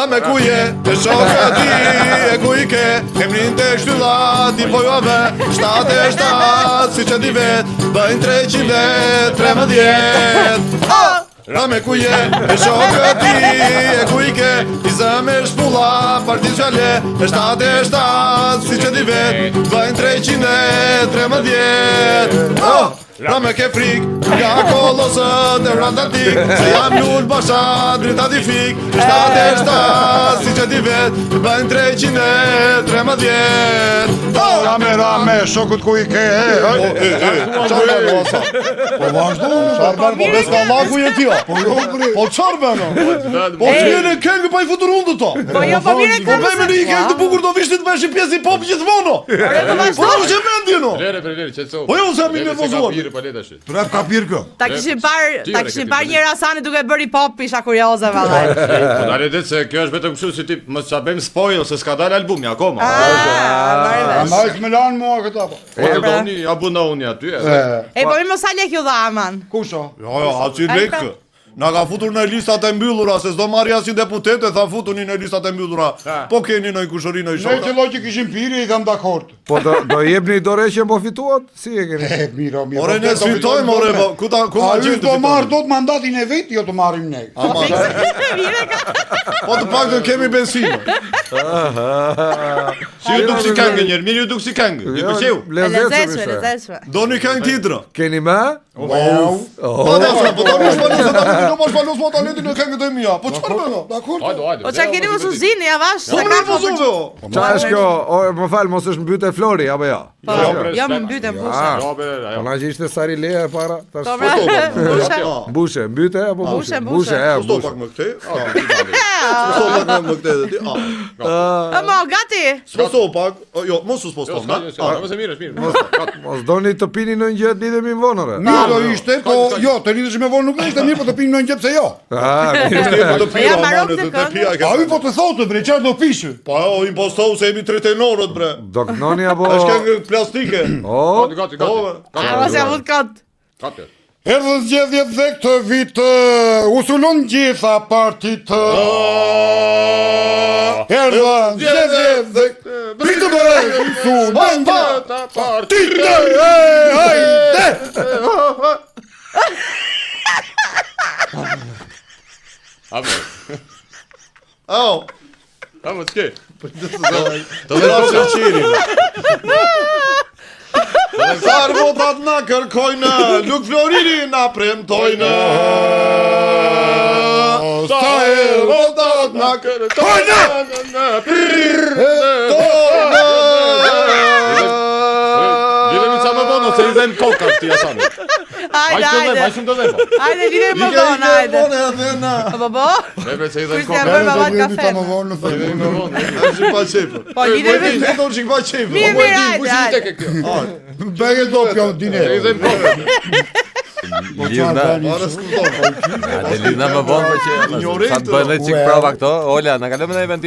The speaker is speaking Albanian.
Rame ku je, e shokët ti, e ku i ke Emrin te shtylla, ti po jua ve 7 e 7, si që di vet Bëjnë 313 Ah! Rame ku je, e shokët ti, e ku i ke I zëme shpulla, parti qale E 7 e 7, si që di vet Bëjnë 313 Oh! Rame ke frik, nga kolosët e Atlantik Se jam Lul Basha, drita di fik 7 e 7, si që di vet Bëjnë 313 Oh! Rame, rame, shokët ku i ke, e, e, E, e, çfarë bën o, sa? Po vazhdo, Çfarë bën, po bes ka laku je ti, o? Po jo, bre. Po çfarë bën, o? Po të në këngë pa i futur hundë to. Po jo, po mirë e Po këngë. bëjmë një këngë të bukur do vishni të bësh pjesë hip hop gjithmonë. o. Ore, po Po vazhdo. nuk e mendjen, o. Lere për lere, qetëso. Po jo, se jam i Lere, se ka nervozuar. pirë, pa le tash. Prap ka pirë kjo. Ta kishin parë, Ti, ta ore, kishin ke parë ti, një herë Hasani duke bërë hip hop, isha kurioze vallai. Po dale det se kjo është vetëm kështu si tip, mos ça bëjmë spoil se s'ka dalë albumi akoma. Ah, marrë vesh. Andaj s'më lanë mua këta po. Po të doni, ja buna unë aty. edhe. E, E po mi mos sa lek ju dha aman. kush o? Jo, jo, aty Ai lek. pra. Na ka futur në listat e mbyllura, se s'do marri asnjë deputet, e tha futuni në listat e mbyllura. Po keni në kushëri në Ne shok. që lloj që kishin pirë i tham dakord. Po do do jepni dorëheqjen po fituat? Si e keni? E, mirë, o, mirë. Ore po, ne do s'fitojmë, fitojmë ore, dot, po ku ta ku A ma ju gjejmë të do marr fitojmë? dot mandatin e vet, jo të marrim ne. Ama, Mirë ka. po të paktën kemi besim. Si ju duk si këngë njërë, mirë ju duk si këngë. Ju pëlqeu? E Lezetshme lezetshme, ishte. lezetshme. Doni këngë tjetër? Keni më? Wow. Po da, po do të shpalos talentin, do mos shpalos mua talentin në këngët e mia. Po çfarë bën? Dakord. Hajde, hajde. Po çka keni mos u zini, avash, Po se më ka nervozove o. Qa është kjo? O, më fal, mos është mbyte Flori apo jo? Po, Jo, bre, jo, më s'ka. mbyte mbushe. Ah. Jo, bre, Po ajo. na që ishte Sarilea e para, tash. Po pra, mbushe. Mbushe, mbyte apo Mbushe, mbushe? mbushe. e, Sposto mbushe. pak më këtej. Sposto pak më më këtej dhe ti. Ah. A mo, gati. Sposto pak. O, Jo, mos u sposto, Jo, s'ka, na. jo, s'ka. Mos e mirë, është mirë. Mos doni të pini në një gjë të lidhemi më vonë, ore. Mirë do ishte, po jo, të lidhesh me vonë nuk do ishte mirë, po të pimë ndonjë gjë pse jo. Ah, mirë. Po të Po ja, pira, mbaron mane, këtë të të këngë. pija ke. A vi po të thotë bre, çfarë do pish? Po o imposto se jemi tre tenorët bre. Do kënoni apo Është këngë plastike. O, Gati, gati, gati. Po, A mos ja vut kot. Gati. Erdhën zgjedhjet dhe këtë vit u sulon gjitha partitë. Erdhën zgjedhjet dhe Pritë bre, u sulon gjitha partitë. E, Hajde! Apo. Au. Apo s'ke. Të dhe sheqerin. Sa votat na kërkojnë, Luk Floriri na premtojnë. Sa herë votat na kërkojnë. Lidhemi ca më vonë ose i them koka këtij Hasani. Hajde, Hajde, hajde. hajde shumë të them. Hajde, lidhemi më vonë, hajde. edhe na. Po po. Ne bre se i them Kush ja koka. bërë baba Do kafe. ta më vonë në Lidhemi thënë. më vonë. Është pa qepër. Po lidhemi. Ne do të pa qepër. Mirë, Po e mirë, di, hajde, kush i hajde. tek e kjo? Bëge do kjo dine. Se i them koka. Po çfarë Lidhna, bani? Ora s'kupton. a të lidhna më vonë po që Ignorant, sa të bëjnë çik Ue. prova këto. Ola, na kalojmë në eventin.